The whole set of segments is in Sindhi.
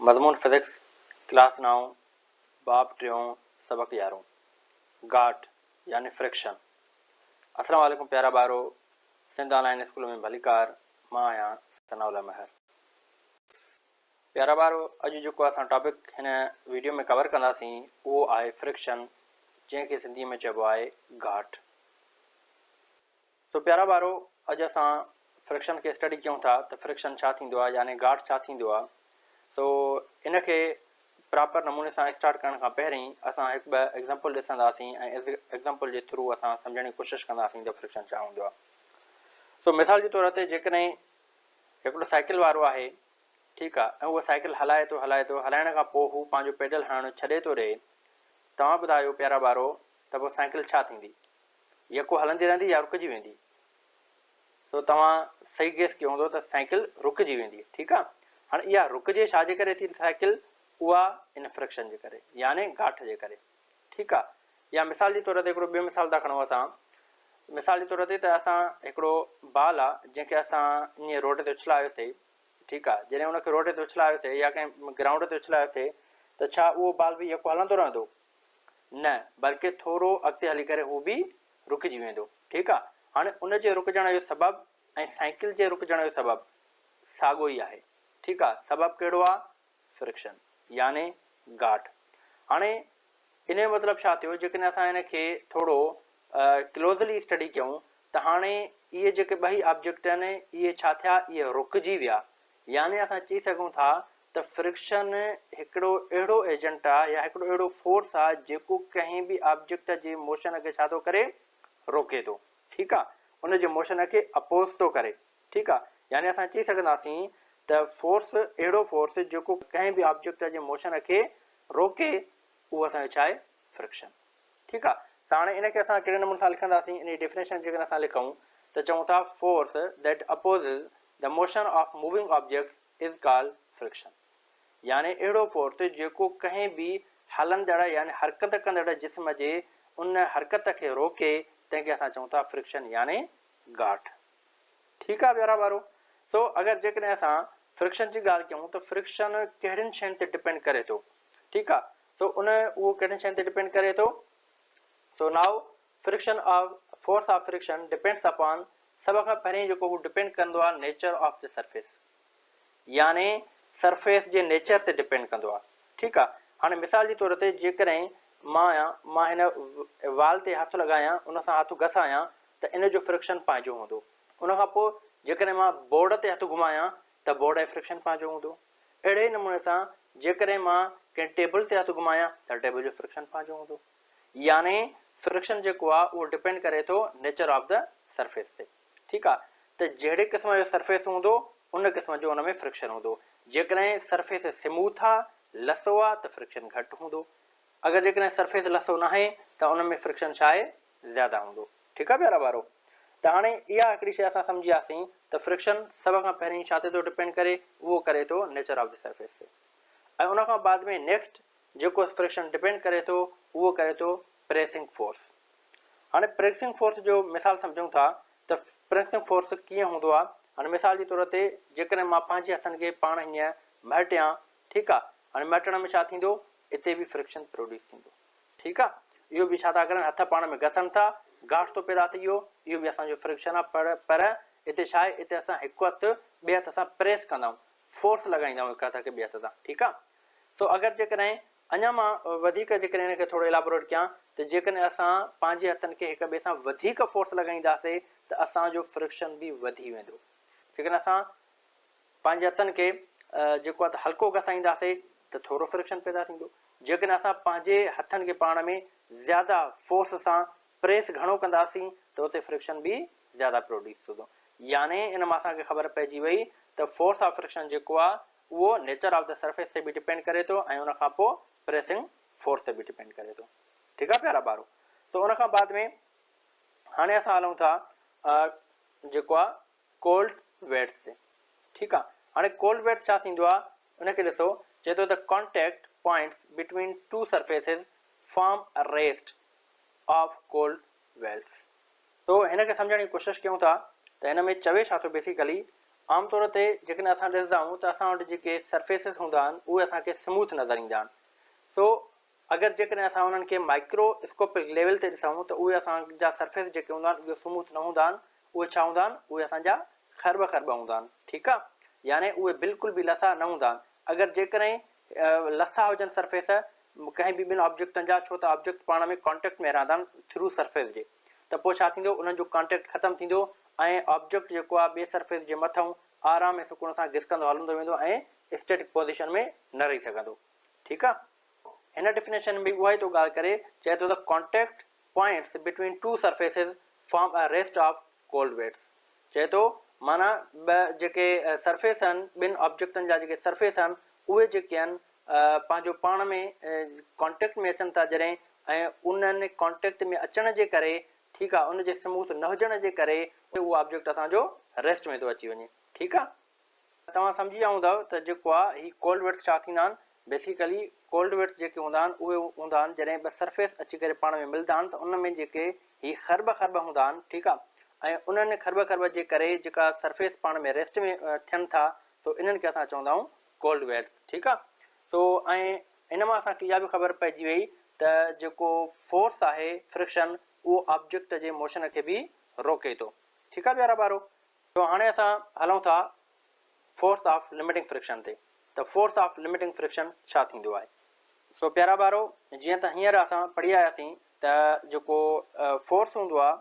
مضمون فزڪس، ڪلاس نائون، باب ٽيون، سبق يارهون، گاٺ يعني فرڪشن. السلام عليڪم پيارا ٻارو، سنڌ آن لائين اسڪول ۾ ڀليڪار، مان آهيان ثناء الله مهر. پيارا ٻارو، اڄ جيڪو اسان ٽاپڪ هن ويڊيو ۾ ڪور ڪنداسين اهو آهي فرڪشن، جنهن کي سنڌيء ۾ چئبو آهي گاٺ. سو پيارا ٻارو، اڄ اسان فرڪشن کي اسٽڊي ڪيون ٿا ته فرڪشن ڇا ٿيندو آهي يعني گاٺ ڇا ٿيندو آهي. سو ان کي پراپر نموني سان اسٽارٽ ڪرڻ کان پهرين اسان هڪ ٻه ايگزامپل ڏسنداسين ۽ ايگزامپل جي ٿرو اسان سمجهڻ جي ڪوشش ڪنداسين ته فرڪشن ڇا هوندو آهي. سو مثال جي طور تي جيڪڏهن هڪڙو سائيڪل وارو آهي، ٺيڪ آهي، ۽ اهو سائيڪل هلائي ٿو هلائي ٿو، هلائڻ کان پوء هو پنهنجو پيڊل هڻڻ ڇڏي ٿو ڏئي، توهان ٻڌايو پيارا ٻارو ته پوء سائيڪل ڇا ٿيندي؟ يڪو هلندي رهندي يا رڪجي ويندي؟ سو توهان صحيح گيس ڪيو هوندو ته سائيڪل رڪجي ويندي. ٺيڪ آ، هاڻي اها رڪجي ڇا جي ڪري ٿي سائيڪل؟ اها ان فرڪشن جي ڪري يعني گاٺ جي ڪري. ٺيڪ آ، يا مثال جي طور تي هڪڙو ٻيو مثال ٿا کڻون اسان، مثال جي طور تي ته اسان هڪڙو بال آ جنهن کي اسان ائين روڊ تي اڇلايوسي. ٺيڪ آ، جڏهن ان کي روڊ تي اڇلايوسي يا ڪنهن گرائونڊ تي اڇلايوسي ته ڇا اهو بال به يڪو هلندو رهندو؟ نه، بلڪه ٿورو اڳتي هلي ڪري هو به رڪجي ويندو. ٺيڪ آ، هاڻي ان جي رڪجڻ جو سبب ۽ سائيڪل جي رڪجڻ جو سبب ساڳو ئي آهي. ٺيڪ آ، سبب ڪهڙو آ؟ فرڪشن يعني گاٺ. هاڻي ان جو مطلب ڇا ٿيو، جيڪڏهن اسان ان کي ٿورو ڪلوزلي اسٽڊي ڪيون ته هاڻي اهي جيڪي ٻئي آبجيڪٽ آهن اهي ڇا ٿيا، اهي رڪجي ويا. يعني اسان چئي سگهون ٿا ته فرڪشن هڪڙو اهڙو ايجنٽ آ يا هڪڙو اهڙو فورس آ جيڪو ڪنهن به آبجيڪٽ جي موشن کي ڇا ٿو ڪري؟ روڪي ٿو. ٺيڪ آ، ان جي موشن کي اپوز ٿو ڪري. ٺيڪ آ، يعني اسان چئي سگهنداسين ته فورس اهڙو فورس جيڪو ڪنهن به آبجيڪٽ جي موشن کي روڪي اهو اسان جو ڇا آهي؟ فرڪشن. ٺيڪ آ، ته هاڻي ان کي اسان ڪهڙي نموني سان لکنداسين؟ ان جي ڊيفينيشن جيڪڏهن اسان لکون ته چئون ٿا force that opposes the motion of moving objects is called friction يعني اهڙو فورس جيڪو ڪنهن به هلندڙ يعني حرڪت ڪندڙ جسم جي ان حرڪت کي روڪي تنهن کي اسان چئون ٿا فرڪشن يعني گاٺ. ٺيڪ آ پيارا ٻارو. سو اگر جيڪڏهن اسان فرڪشن جي ڳالهه ڪيون ته فرڪشن ڪهڙين شين تي ڊپينڊ ڪري ٿو. ٺيڪ آ، سو ان اهو ڪهڙين شين تي ڊپينڊ ڪري ٿو. So now friction of force of friction depends upon سڀ کان پهرين جيڪو هو ڊپينڊ ڪندو آ نيچر آف the surface يعني سرفيس جي نيچر تي ڊپينڊ ڪندو آ. ٺيڪ آ، هاڻي مثال جي طور تي جيڪڏهن مان آهيان، مان هن وال تي هٿ لڳايان، ان سان هٿ گسايان ته ان جو فرڪشن پنهنجو هوندو. ان کان پوء جيڪڏهن مان بورڊ تي هٿ گهمايان ته بورڊ جو فرڪشن پنهنجو هوندو. اهڙي ئي نموني سان جيڪڏهن مان ڪنهن ٽيبل تي هٿ گهمايان ته ٽيبل جو فرڪشن پنهنجو هوندو. يعني فرڪشن جيڪو آ اهو ڊپينڊ ڪري ٿو نيچر آف the surface تي. ٺيڪ آ، ته جهڙي قسم جو سرفيس هوندو ان قسم جو ان ۾ فرڪشن هوندو. جيڪڏهن سرفيس سموٿ آ، لسو آ، ته فرڪشن گهٽ هوندو. اگر جيڪڏهن سرفيس لسو ناهي ته ان ۾ فرڪشن ڇا آهي؟ زياده هوندو. ٺيڪ آ پيارا ٻارو، ته هاڻي اها هڪڙي شيء اسان سمجهي وياسين ته فرڪشن سڀ کان پهرين ڇا تي ٿو ڊپينڊ ڪري؟ اهو ڪري ٿو نيچر آف the surface تي. ۽ ان کان بعد ۾ نيڪسٽ جيڪو فرڪشن ڊپينڊ ڪري ٿو اهو ڪري ٿو پريسنگ فورس. هاڻي پريسنگ فورس جو مثال سمجهون ٿا ته پريسنگ فورس ڪيئن هوندو آهي. هاڻي مثال جي طور تي جيڪڏهن مان پنهنجي هٿن کي پاڻ هيئن مهٽيان، ٺيڪ آ، هاڻي مهٽڻ ۾ ڇا ٿيندو؟ اتي به فرڪشن پروڊيوس ٿيندو. ٺيڪ آ، اهو به ڇا ٿا ڪرن، هٿ پاڻ ۾ گسن ٿا، گاٺ ٿو پيدا ٿي ويو، اهو به اسان جو فرڪشن آ، پر اتي ڇا آهي، اتي اسان هڪ هٿ ٻئي هٿ سان پريس ڪندا آهيون، فورس لڳائيندا آهيون هڪ هٿ کي ٻئي هٿ سان. ٺيڪ آ، سو اگر جيڪڏهن اڃا مان وڌيڪ جيڪڏهن ان کي ٿورو الابوريٽ ڪيان ته جيڪڏهن اسان پنهنجي هٿن کي هڪ ٻئي سان وڌيڪ فورس لڳائينداسي ته اسان جو فرڪشن به وڌي ويندو. جيڪڏهن اسان پنهنجي هٿن کي جيڪو آهي ته هلڪو گسائينداسي ته ٿورو فرڪشن پيدا ٿيندو. جيڪڏهن اسان پنهنجي هٿن کي پاڻ ۾ زياده فورس سان پريس گهڻو ڪنداسين ته اتي فرڪشن به زياده پروڊيوس ٿيندو. يعني ان مان اسان کي خبر پئجي وئي ته فورس آف فرڪشن جيڪو آهي اهو نيچر آف the surface تي به ڊپينڊ ڪري ٿو ۽ ان کان پوء پريسنگ فورس تي به ڊپينڊ ڪري ٿو. ٺيڪ آهي پيارا ٻارو. سو ان کان بعد ۾ هاڻي اسان هلون ٿا جيڪو آهي ڪولڊ ويٽس تي. ٺيڪ آهي، هاڻي ڪولڊ ويٽس ڇا ٿيندو آهي ان کي ڏسو، چئي ٿو ته contact points between two surfaces form a rest of cold welds. سو هن کي سمجهڻ جي ڪوشش ڪيون ٿا ته هن ۾ چوي ڇا ٿو بيسيڪلي. عام طور تي جيڪڏهن اسان ڏسندا آهيون ته اسان وٽ جيڪي سرفيسز هوندا آهن اهي اسان کي سموٿ نظر ايندا آهن. سو اگر جيڪڏهن اسان انهن کي مائڪرو اسڪوپڪ ليول تي ڏسون ته اهي اسان جا سرفيس جيڪي هوندا آهن اهي سموٿ نه هوندا آهن، اهي ڇا هوندا آهن؟ اهي اسان جا خرب خرب هوندا آهن، ٺيڪ آهي، يعني اهي بلڪل به لسا نه هوندا آهن. اگر جيڪڏهن لسا هجن سرفيس ڪنهن به ٻن آبجيڪٽن جا، ڇو ته آبجيڪٽ پاڻ ۾ ڪانٽيڪٽ ۾ رهندا آهن ٿرو سرفيس جي، ته پوء ڇا ٿيندو؟ انهن جو ڪانٽيڪٽ ختم ٿيندو ۽ آبجيڪٽ جيڪو آهي ٻئي سرفيس جي مٿئون آرام ۽ سڪون سان گسڪندو هلندو ويندو ۽ اسٽيٽڪ پوزيشن ۾ نه رهي سگهندو، ٺيڪ آهي. هن ڊيفينيشن ۾ به اها ئي ٿو ڳالهه ڪري، چئي ٿو ته contact points between two surfaces form a rest of cold weights چئي ٿو معنيٰ ٻه جيڪي سرفيس آهن ٻن آبجيڪٽن جا جيڪي سرفيس آهن اهي جيڪي آهن پنهنجو پاڻ ۾ ڪانٽيڪٽ ۾ اچن ٿا جڏهن ۽ انهن ڪانٽيڪٽ ۾ اچڻ جي ڪري ٺيڪ آهي ان جي سموٿ نه هجڻ جي ڪري اهو آبجيڪٽ اسان جو ريسٽ ۾ ٿو اچي وڃي ٺيڪ آهي. توهان سمجهي ويا هوندؤ ته جيڪو آ هي ڪولڊ ويٽس ڇا ٿيندا آهن. بيسيڪلي ڪولڊ ويٽس جيڪي هوندا آهن اهي هوندا آهن جڏهن ٻه سرفيس اچي ڪري پاڻ ۾ ملدا آهن ته ان ۾ جيڪي هي خرب خرب هوندا آهن ٺيڪ آ ۽ انهن خرب خرب جي ڪري جيڪا سرفيس پاڻ ۾ ريسٽ ۾ ٿين ٿا سو انهن کي اسان چوندا آهيون ڪولڊ ويٽس ٺيڪ آ. سو ۽ ان مان اسان کي اها به خبر پئجي وئي ته جيڪو فورس آهي فرڪشن اهو آبجيڪٽ جي موشن کي به روڪي ٿو ٺيڪ آ پيارا ٻارو. سو هاڻي اسان هلون ٿا فورس آف لميٽنگ فرڪشن تي ته فورس آف لميٽنگ فرڪشن ڇا ٿيندو آهي. سو پيارا ٻارو جيئن ته هينئر اسان پڙهي آياسين ته جيڪو فورس هوندو آهي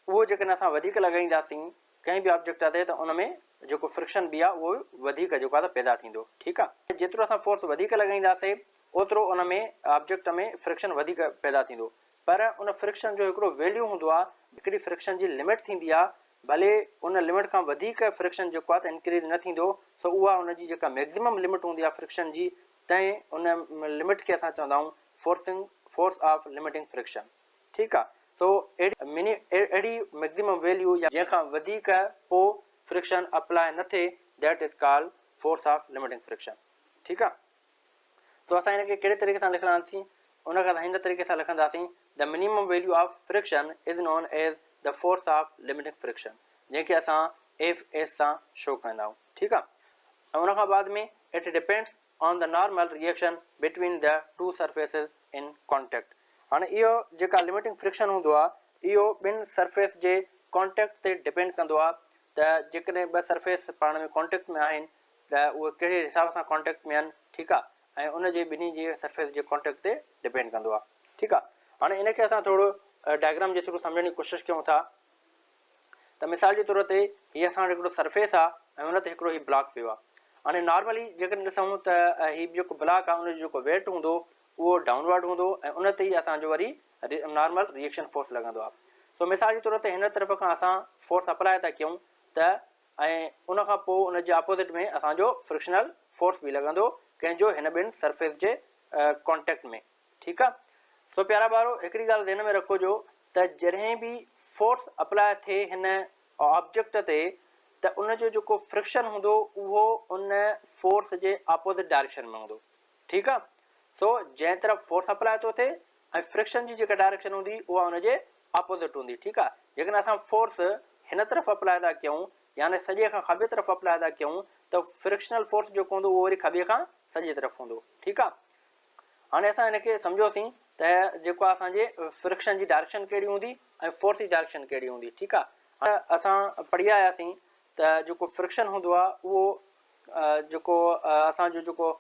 اهو جيڪڏهن اسان وڌيڪ لڳائينداسين ڪنهن به آبجيڪٽ تي ته ان ۾ جيڪو فرڪشن به آهي اهو وڌيڪ جيڪو آهي ته پيدا ٿيندو ٺيڪ آهي جيترو اسان فورس وڌيڪ لڳائينداسين اوترو ان ۾ آبجيڪٽ ۾ فرڪشن وڌيڪ پيدا ٿيندو پر ان فرڪشن جو هڪڙو ويليو هوندو آهي، هڪڙي فرڪشن جي لمٽ ٿيندي آهي، ڀلي ان لمٽ کان وڌيڪ فرڪشن جيڪو آهي ته انڪريز نه ٿيندو، سو اها ان جي جيڪا ميڪزيمم لمٽ هوندي آهي فرڪشن جي، تنهن ان لمٽ کي اسان چوندا آهيون forcing force of limiting friction ٺيڪ آهي، سو اهڙي مني اهڙي ميڪزيمم ويليو يا جنهن کان وڌيڪ پو فرڪشن اپلاء نه ٿئي that is called force of limiting friction ٺيڪ آهي. سو اسان هن کي ڪهڙي طريقي سان لکنداسين؟ ان کي اسان هن طريقي سان لکنداسين، The minimum value of friction is known as the force of limiting friction جنهن کي اسان ايف ايس سان شو ڪندا آهيون ٺيڪ آهي ۽ ان کان بعد ۾ It depends on the normal reaction between the two surfaces in contact هاڻي اهو جيڪا لميٽنگ فرڪشن هوندو آهي اهو ٻن سرفيس جي ڪانٽيڪٽ تي ڊپينڊ ڪندو آهي ته جيڪڏهن ٻه سرفيس پاڻ ۾ ڪانٽيڪٽ ۾ آهن ته اهي ڪهڙي حساب سان ڪانٽيڪٽ ۾ آهن ٺيڪ آ ۽ ان جي ٻنهي جي سرفيس جي ڪانٽيڪٽ تي ڊپينڊ ڪندو آ ٺيڪ آ هاڻي ان کي اسان ٿورو ڊائگرام جي ٿرو سمجهڻ جي ڪوشش ڪيون ٿا ته مثال جي طور تي هي اسان وٽ هڪڙو سرفيس آ ۽ ان تي هڪڙو هي بلاڪ پيو آ هاڻي نارملي جيڪڏهن ڏسون ته هي جيڪو بلاڪ آ ان جو جيڪو ويٽ هوندو اهو ڊائونورڊ هوندو ۽ ان تي ئي اسان جو وري نارمل ريئيڪشن فورس لڳندو آ سو مثال جي طور تي هن طرف کان اسان فورس اپلاء ٿا ڪيون ته ۽ ان کان پوء ان جي اپوزٽ ۾ اسان جو فرڪشنل فورس به لڳندو ڪنهن جو هن ٻن سرفيس جي ڪانٽيڪٽ ۾ ٺيڪ آ. سو پيارا ٻارو هڪڙي ڳالهه ذهن ۾ رکو جو ته جڏهن به فورس اپلاء ٿئي هن آبجيڪٽ تي ته ان جو جيڪو فرڪشن هوندو اهو ان فورس جي اپوزٽ ڊائريڪشن ۾ هوندو ٺيڪ آ. سو جنهن طرف فورس اپلاء ٿو ٿئي ۽ فرڪشن جي جيڪا ڊائريڪشن هوندي اها ان جي اپوزٽ هوندي ٺيڪ آ جيڪڏهن اسان فورس هن طرف اپلاء ٿا ڪيون يعني سڄي کان کاٻي طرف اپلاء ٿا ڪيون ته فرڪشنل فورس جيڪو هوندو اهو وري کاٻي کان سڄي طرف هوندو ٺيڪ آ هاڻي اسان هن کي سمجهوسين ته جيڪو اسان جي فرڪشن جي ڊائريڪشن ڪهڙي هوندي ۽ فورس جي ڊائريڪشن ڪهڙي هوندي ٺيڪ آ اسان پڙهي آياسين ته جيڪو فرڪشن هوندو آ اهو جيڪو اسان جو جيڪو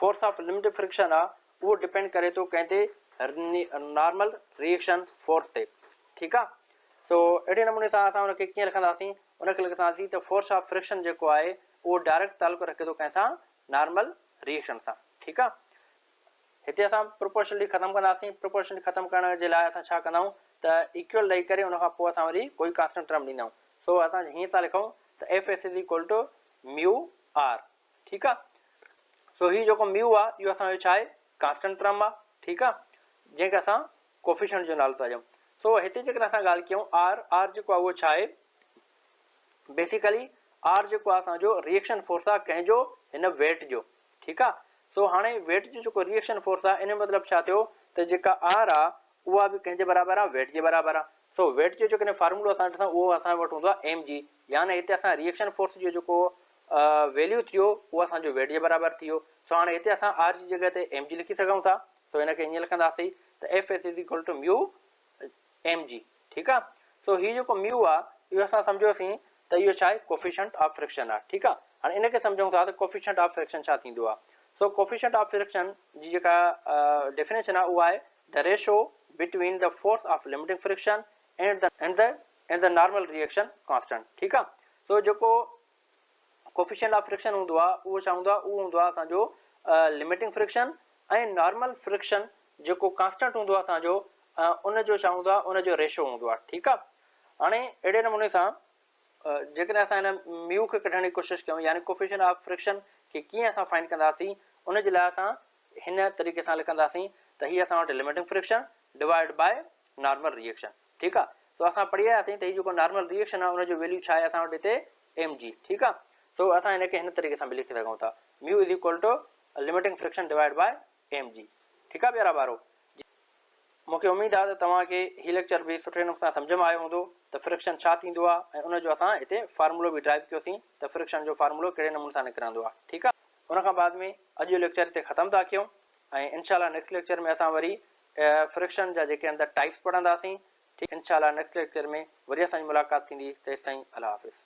فورس آف لمٽ فرڪشن آ اهو ڊپينڊ ڪري ٿو ڪنهن تي نارمل ريئيڪشن فورس تي ٺيڪ آ سو اهڙي نموني سان اسان ان کي ڪيئن لکنداسين ان کي لکنداسين ته فورس آف فرڪشن جيڪو آهي اهو ڊائريڪٽ تعلق رکي ٿو ڪنهن سان نارمل ريئيڪشن سان ٺيڪ آ هتي اسان پروپورشنلٽي ختم ڪنداسين پروپورشنلٽي ختم ڪرڻ جي لاء اسان ڇا ڪندا آهيون ته ايڪول ڏئي ڪري ان کان پوء اسان وري ڪوئي ڪانسٽنٽ ٽرم ڏيندا آهيون سو اسان هيئن ٿا لکون ته F S is equal to mu R ٺيڪ آ سو هي جيڪو ميو آ اهو اسان جو ڇا آهي ڪانسٽنٽ ٽرم آ ٺيڪ آ جنهن کي اسان ڪوفيشنٽ جو نالو ٿا ڏيون سو هتي جيڪڏهن اسان ڳالهه ڪيون آر آر جيڪو آ اهو ڇا آهي بيسيڪلي آر جيڪو آ اسان جو ريئيڪشن فورس آ ڪنهن جو هن ويٽ جو ٺيڪ آ سو هاڻي ويٽ جو جيڪو ريئيڪشن فورس آ ان جو مطلب ڇا ٿيو ته جيڪا آر آ اها به ڪنهن جي برابر آ ويٽ جي برابر آ. سو ويٽ جو جيڪڏهن فارمولو اسان ڏسون اهو اسان وٽ هوندو آهي ايم جي يعني هتي اسان ريئڪشن فورس جو جيڪو ويليو ٿيو اهو اسان جو ويٽ جي برابر ٿي ويو. سو هاڻي هتي اسان آر جي جڳهه تي ايم جي لکي سگهون ٿا. سو هن کي ائين لکنداسين ته F S is equal to mu M G ٺيڪ آ. سو هي جيڪو ميو آ اهو اسان سمجهيوسين ته اهو ڇا آهي ڪوفيشنٽ آف فرڪشن آ ٺيڪ آ. هاڻي ان کي سمجهون ٿا ته ڪوفيشنٽ آف فرڪشن ڇا ٿيندو آ. سو ڪوفيشنٽ آف فرڪشن جي جيڪا ڊيفينيشن آ اها آهي the ratio between the force of limiting friction and the and the and the normal reaction constant ٺيڪ آ. سو جيڪو ڪوفيشنٽ آف فرڪشن هوندو آ اهو ڇا هوندو آ اهو هوندو آ اسان جو لميٽنگ فرڪشن ۽ نارمل فرڪشن جيڪو ڪانسٽنٽ هوندو آ اسان جو ان جو ڇا هوندو آ ان جو ريشو هوندو آ ٺيڪ آ. هاڻي اهڙي نموني سان جيڪڏهن اسان هن ميو کي ڪڍڻ جي ڪوشش ڪيون يعني ڪوفيشنٽ آف فرڪشن کي ڪيئن اسان فائنڊ ڪنداسين ان جي لاء اسان هن طريقي سان لکنداسين ته هي اسان وٽ limiting friction divide by normal reaction ٺيڪ آ. سو اسان پڙهي آياسين ته هي جيڪو نارمل ري ايڪشن آ ان جو ويليو ڇا آهي اسان وٽ هتي ايم جي ٺيڪ آ. سو اسان هن کي هن طريقي سان به لکي سگهون ٿا mu is equal to limiting friction divide by M G ٺيڪ آ پيارا ٻارو. مون کي اميد آ ته توهان کي هي ليڪچر به سٺي نموني سان سمجهه ۾ آيو هوندو ته فرڪشن ڇا ٿيندو آ ۽ ان جو اسان هتي فارمولو به ڊرائيو ڪيوسين ته فرڪشن جو فارمولو ڪهڙي نموني سان نڪرندو آ ٺيڪ آ. ان کان بعد ۾ اڄ جو ليڪچر هتي ختم ٿا ڪيون ۽ انشاء الله نيڪسٽ ليڪچر ۾ اسان وري فرڪشن جا جيڪي اندر ٽائپس پڙهنداسين ٺيڪ انشاء الله نيڪسٽ ليڪچر ۾ وري اسان جي ملاقات ٿيندي تيستائين الله حافظ.